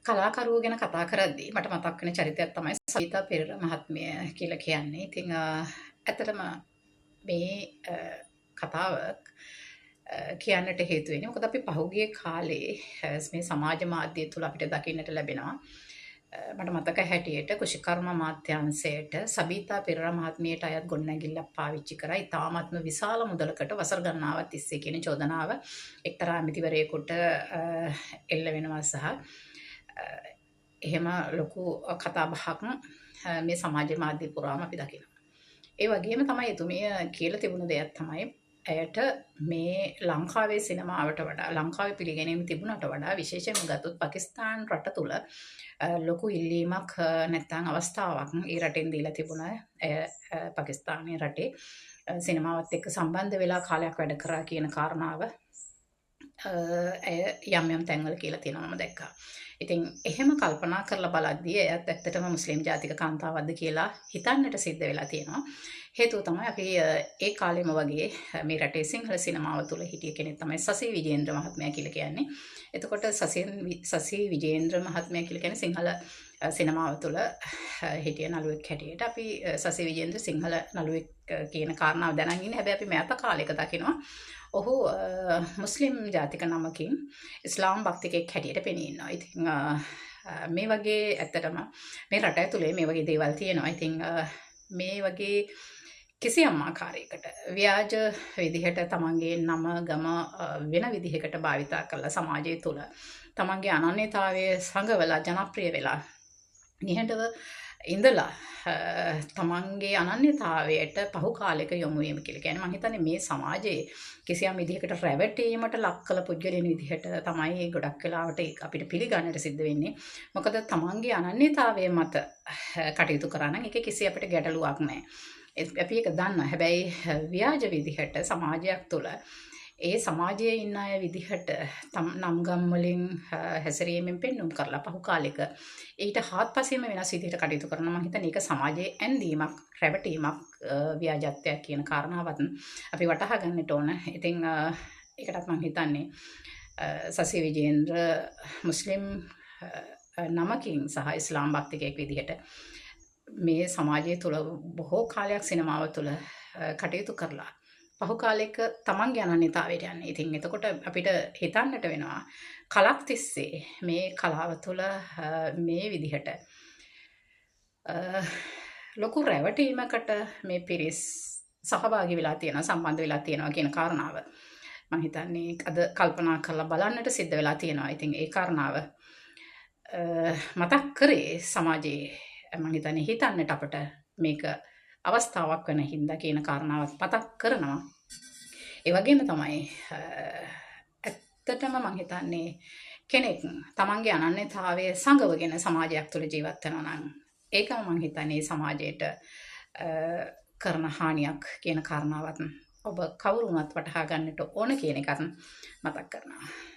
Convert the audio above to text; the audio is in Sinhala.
කලාකරුවෝ ගැන කතා කරද්දී මට මතක් වෙන චරිතයක් තමයි සවිතා පෙරේරා මහත්මිය කියලා කියන්නේ. ඉතින් ඇත්තටම මේ කතාව කියන්නට හේතු වෙන්නේ මොකද අපි පහුගිය කාලේ මේ සමාජ මාධ්‍ය තුල අපිට දකින්නට ලැබෙනවා. මට මතක හැටියට කුෂිකර්ම අමාත්‍යාංශයට සබීතා පෙරේරා මහත්මියට අයත් ගොඩනැගිල්ලක් පාවිච්චි කරා. ඉතාමත්ම විශාල මුදලකට වසර ගණනාවක් තිස්සේ කියන චෝදනාව එක්තරා ඇමතිවරයෙකුට එල්ල වෙනවා සහ එහෙම ලොකු කතා බහක් මේ සමාජ මාධ්‍ය පුරාම අපි දකිනවා. ඒ වගේම තමයි එතුමිය කියලා තිබුණු දෙයක් තමයි ඇයට මේ ලංකාවේ සිනමාවට වඩා ලංකාවේ පිළිගැනීම තිබුණට වඩා විශේෂයෙන්ම ගත්තොත් පාකිස්තාන් රට තුල ලොකු ඉල්ලීමක් නැත්නම් අවස්ථාවක් ඒ රටෙන් දීලා තිබුණා. ඇය පාකිස්තානයේ රටේ සිනමාවත් එක්ක සම්බන්ධ වෙලා කාලයක් වැඩ කරා කියන කාරණාව ඇය යම් යම් තැන්වල කියලා තියෙනවා මම දැක්කා. ඉතින් එහෙම කල්පනා කරලා බලද්දී ඇයත් ඇත්තටම මුස්ලිම් ජාතික කාන්තාවක්ද කියලා හිතන්නට සිද්ධ වෙලා තියෙනවා. හේතුව තමයි අපි ඒ කාලෙම වගේ මේ රටේ සිංහල සිනමාව තුළ හිටිය කෙනෙක් තමයි සසි විජේන්ද්‍ර මහත්මයා කියලා කියන්නේ. එතකොට සසි විජේන්ද්‍ර මහත්මයා කියලා කියන්නේ සිංහල සිනමාව තුළ හිටිය නළුවෙක් හැටියට අපි සසි විජේන්ද්‍ර සිංහල නළුවෙක් කියන කාරණාව දැනන් ඉන්නේ. හැබැයි අපි මෑත කාලයක දකිනවා ඔහු මුස්ලිම් ජාතික නමකින් ඉස්ලාම් භක්තිකයෙක් හැටියට පෙනී ඉන්නවා. ඉතින් මේ වගේ ඇත්තටම මේ රට ඇතුලේ මේ වගේ දේවල් තියෙනවා. ඉතින් මේ වගේ කිසියම් ආකාරයකට ව්‍යාජ විදිහට තමන්ගේ නම ගම වෙන විදිහකට භාවිතා කරලා සමාජය තුළ තමන්ගේ අනන්‍යතාවය සඟවලා ජනප්‍රිය වෙලා නිහඬව ඉඳලා තමන්ගේ අනන්‍යතාවයට පහු කාලයක යොමු වීම කියලා කියන්නේ මං හිතන්නේ මේ සමාජයේ කිසියම් විදිහකට රැවටීමට ලක් කළ පුද්ගලයන් විදිහට තමයි ගොඩක් වෙලාවට ඒක අපිට පිළිගන්නට සිද්ධ වෙන්නේ. මොකද තමන්ගේ අනන්‍යතාවය මත කටයුතු කරා නම් ඒකේ කිසි අපිට ගැටලුවක් නැහැ. අපි ඒක දන්නවා. හැබැයි ව්‍යාජ විදිහට සමාජයක් තුළ ඒ සමාජයේ ඉන්න අය විදිහට නම් ගම් වලින් හැසිරීමෙන් පෙන්නුම් කරලා පහු කාලෙක ඊට හාත්පසින්ම වෙනස් විදිහට කටයුතු කරනවා. මං හිතන්නේ ඒක සමාජයේ ඇන්දීමක්, රැවටීමක්, ව්‍යාජත්වයක් කියන කාරණාවත් අපි වටහා ගන්නට ඕන. ඉතින් ඒකටත් මං හිතන්නේ සසි විජේන්ද්‍ර මුස්ලිම් නමකින් සහ ඉස්ලාම් භක්තිකයෙක් විදිහට මේ සමාජය තුළ බොහෝ කාලයක් සිනමාව තුළ කටයුතු කරලා පහු කාලයක තමන්ගේ අනන්‍යතාවයට යන්නේ. ඉතින් එතකොට අපිට හිතන්නට වෙනවා කලක් තිස්සේ මේ කලාව තුළ මේ විදිහට ලොකු රැවටීමකට මේ පිරිස් සහභාගී වෙලා තියෙනවා, සම්බන්ධ වෙලා තියෙනවා කියන කාරණාව මං හිතන්නේ අද කල්පනා කරලා බලන්නට සිද්ධ වෙලා තියෙනවා. ඉතින් ඒ කාරණාව මතක් කරේ සමාජයේ මං හිතන්නේ හිතන්නට අපට මේක අවස්ථාවක් වෙන හින්දා කියන කාරණාවත් මතක් කරනවා. ඒ වගේම තමයි ඇත්තටම මං හිතන්නේ කෙනෙක් තමන්ගේ අනන්‍යතාවය සඟවගෙන සමාජයක් තුළ ජීවත් වෙනවා නම් ඒකම මං හිතන්නේ සමාජයට කරන හානියක් කියන කාරණාවත් ඔබ කවුරු වුණත් වටහා ගන්නට ඕන කියන එකත් මතක් කරනවා.